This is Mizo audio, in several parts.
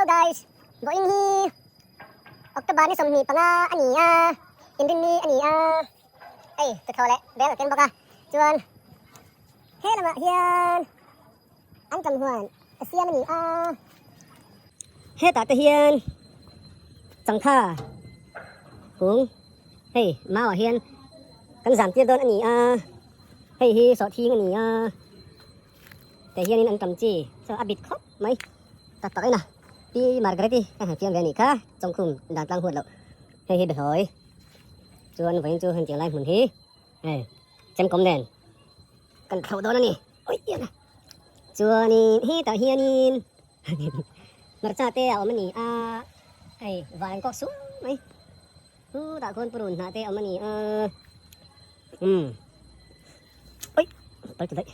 Hello guys, vawiin hi October ni 25 a ni a, inrinni a ni a, hei tuthlawh leh bel a keng bawk a, chuan he lamah hian an ṭam huan a siam a ni a, hetah te hian changkha kung hei mauah hian kan zam tir dawn a ni a, hei hi sawhthing a ni a. Teh hianin an tam chi chu a bit khawp mai tak tak in a Pi Margaret-i ka han fiam ve a nih kha Chawngkhum dan tlang huat loh hei hi Behlawi chuan vawiin chu hetiang lai hmun hi hei chemkawm nen kan thlauh dawn a ni ui ian a chuanin hetah hianin hmarcha te a awm a ni a hei van kawk suau mai chutah khawn purun hnah te a awm a ni a umm. Oi tal chu daih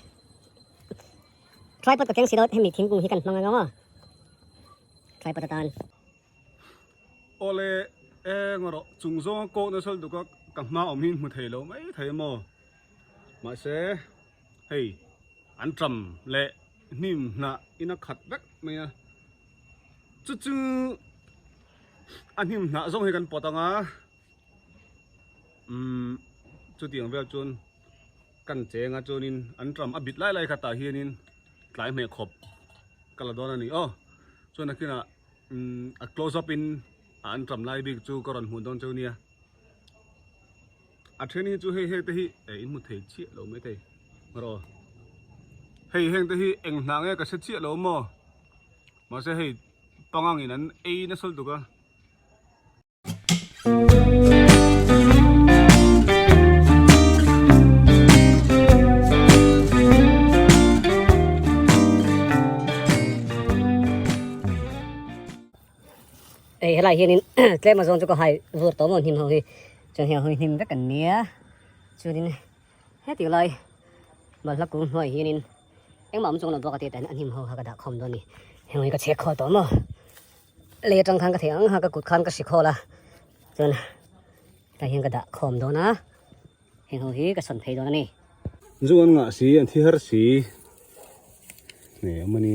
tripod ka keng si lo hemi thingkung hi kan hmang anga maw tripod atan. Awle eng erawh chung zawnga kawk nasa lutuk a ka hma awm hi hmu thei lo mai thei maw mahse hei an ṭam leh hnim hnah in a khat vek mai a chu chu a hnim hnah zawng hi kan pawt anga. Umm chutiang vel chuan kan cheng a chuanin an tram a bit lai lai kha tah hianin tlai hmeh khawp ka la dawn a ni aw chuan nakinah umm a close up in a an tram lai bik chu ka rawn hmuh dawn cheu nia a then hi chu hei heng te hi eh in hmu thei chiah lo maithei rawh hei heng te hi eng hnah nge ka hre chiah lo maw mahse hei pangang in an ei nasa lutuk a. Hei helai hianin tlem a zawn chu ka hai vur tawh maw hnim ho hi chuan hei a hawi hnim vek an nia chuanin heti lai balhla kung hnuai hianin engmah awm chuang lo bawk a tih tan a hnim ho kha ka dah khawm dawn a ni heng hi ka chhek khawl tawh maw. Lei atang khan ka theih ang a ka kut khan ka hri khawl a chuan tlai hian ka dah khawm dawn a heng ho hi ka sawn phei dawn a ni. Zu an ngah si an thi har si nei awm a ni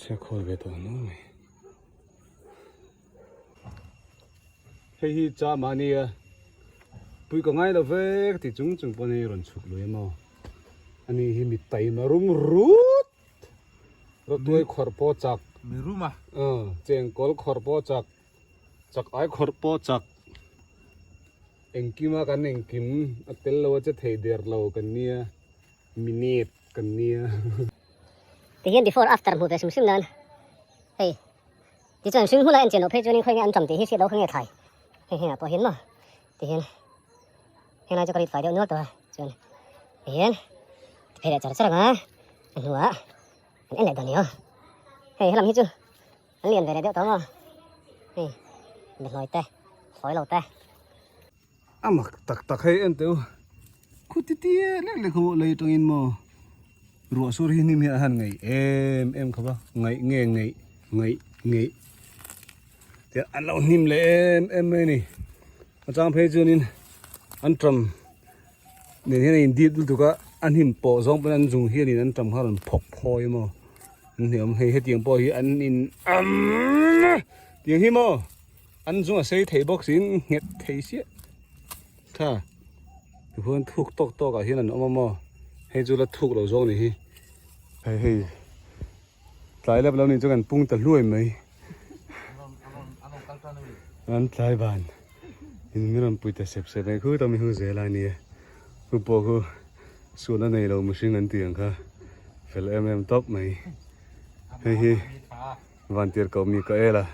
chhiat khawl ve tawh nual mai hei hi cha mahni a pui ka ngai lo ve ka ti chung chung pawh hei rawn chhuk lui emaw ani hi mi taima rum rut rawtuai khawrh pawh chak mi rum a chengkawl khawrh pawh chak chak ai khawrh pawh chak engkima kan engkim a tel lo a che thei der lo kan nia minute kan nia. Tihian before after hmuh ve hrim hrim nan hei. Tichuan hring hmuna en chian loh phei chuanin khawi nge an ṭam tih hi hriat loh kha nge thlai hei hengah pawh hian maw tihian henglai chu ka rit fai deuh nual tawh a chuan tihian ti phei leh char char ang a a hnuah kan en leh dawn ni aw hei helam hi chu an lian ve leh deuh tawh maw hei behlawi te hlawi lo te. A mak tak tak hei en teh u khuti tia lek lek ho lei atangin maw ruah sur hi hnim hian a han ngaih em em khawp a ngaih nge ngaih ngaih ngeih tiah an lo hnim leh em em mai a ni a chang phei chuanin an ṭam nen hian a indip lutuk a a hnim pawh zawng pawn an zung hianin an ṭam kha a rawn phawk phawi maw an hniam hei hetiang pawh hi an in tiang hi maw. An zung a sei thei bawk siin nghet thei chiah tha tichuan thuk tawk tawk ah hian an awm a maw hei chu la thuk lo zawk ni hi hei hei tlai lep lo ni chu kan pung ta hluai mai an tlai ban in min rawn pui ta sep sep mai khu ta mi hu zel a nia chu pawh khu suan a nei lo mihring an tih ang kha fel em em tawp mai hei hi vantir koh mi ka el a.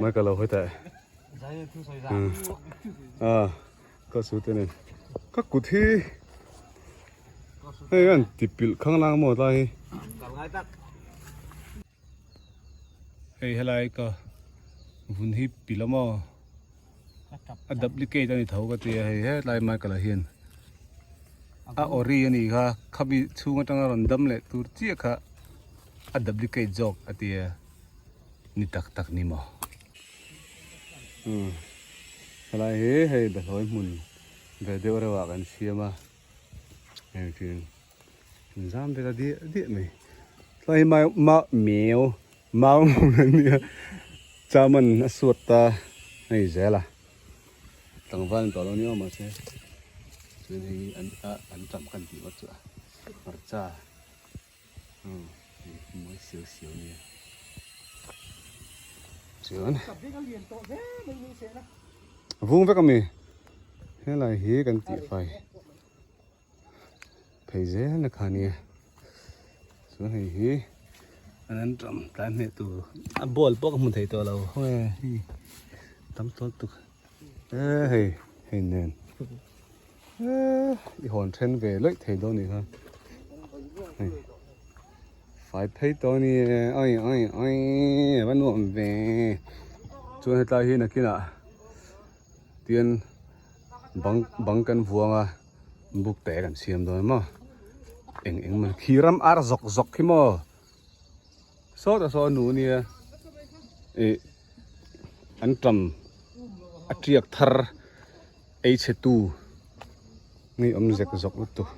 Mai ka lo hawi teh. A ka su te nen. Ka kut hi hei an ti pilh khang lang maw tlai hi. Hei helai ka vun hi pilh a maw. A duplicate a ni tho ka tia hei hetlai Michael-a hian a ori a nih kha khami chhung atanga rawn dam leh tur chiah kha a duplicate zawk a tia. Ni tak tak ni maw? Umm helai hi hei behlawi hmun ve deuh reuh ah kan siam a heng thin Zam vek a diah diah mai. Tlai hi mau mau meu mau hmun a nia chaman a suat ta hei zel a tlangval ni tawh lo nia mahse chuan hei an a an cham kan tih ngawt chu a hmarcha umm mawi siau siau nia chuan vung vek ami helai hi kan tihfai. Phei zel na kha nia chuan hei hi an an ṭam tlai hmeh tur a ball pawh ka hmu thei tawh lo haw e hei tam tawh lutuk e hei hei nen e i hawn then ve lawih thei dawn nih kha hei fai phei tawh a ni e awi awi awi a va nuam ve chuan hetlai hi nakinah tian bang bang kan vuang a buk te kan siam dawn maw eng eng maw khi ram ar zawk zawk khi maw sawtah saw a nu ania ih an tam a tiak thar ei chhe tu nge awm zek zawk lutuk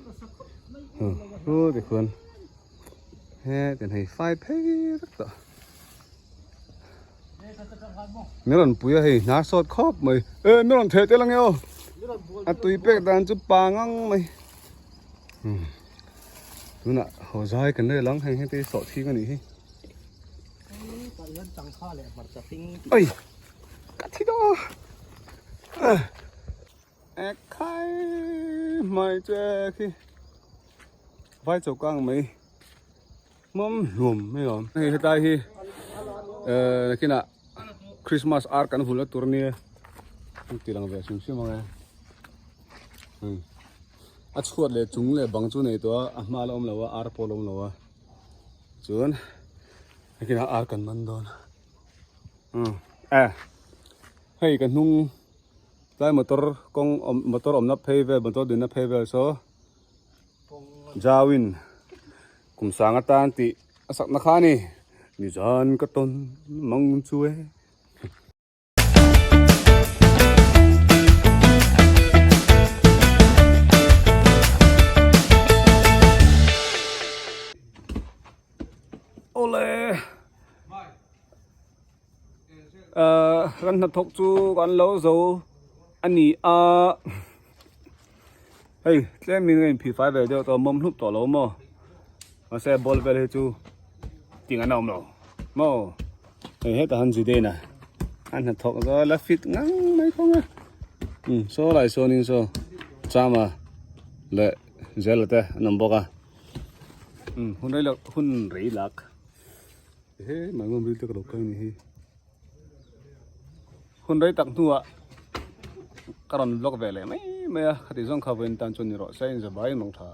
hu tikhuan hetiang hei fai phei vek tawh. Mi rawn pui a hei hnar sawt khawp mai e mi rawn theh tel ange aw a tui pek dan chu pa ngang mai tunah haw zai kan rel ang heng heng te hi sawh chhing a nih hi oi ka thi dawn e khai mai che khi vai choka ang mai. Mawm hlum mai awm. Hei hetlai hi eh nakinah Christmas ar kan hul na tur ania an ti lang ve hrim hrim ang e. Hei a chhuat leh chung leh bang chu nei tawh a a hma la awm lo a ar pawh la awm lo a chuan nakinah ar kan man dawn umm eh hei ka hnung tlai motor kawng awm motor awmna phei vel motor dinna phei vel saw. Jawin kum sang atan tih a sakna kha a ni. Nizan ka tawn mang chu e. Awle kan hnathawk chu kan lo zo a ni a. Hei tlem in a inphih fai ve deuh tawh mawm hlup tawh lo maw mahse ball vel hi chu ting an awm lo maw hei hetah han Zidane a a hnathawk zawh la fit ngang mai khawng a um saw lai sawn in saw Chama leh Zela te an awm bawk a um hun rei lak hun rei lak he mai ngawm ril te ka lo kai ni hi. Hun rei tak hnuah ka rawn vlog ve leh mai mai a, khati zawng kha vawiin tan chuan ni rawh se, inzavai mang tha.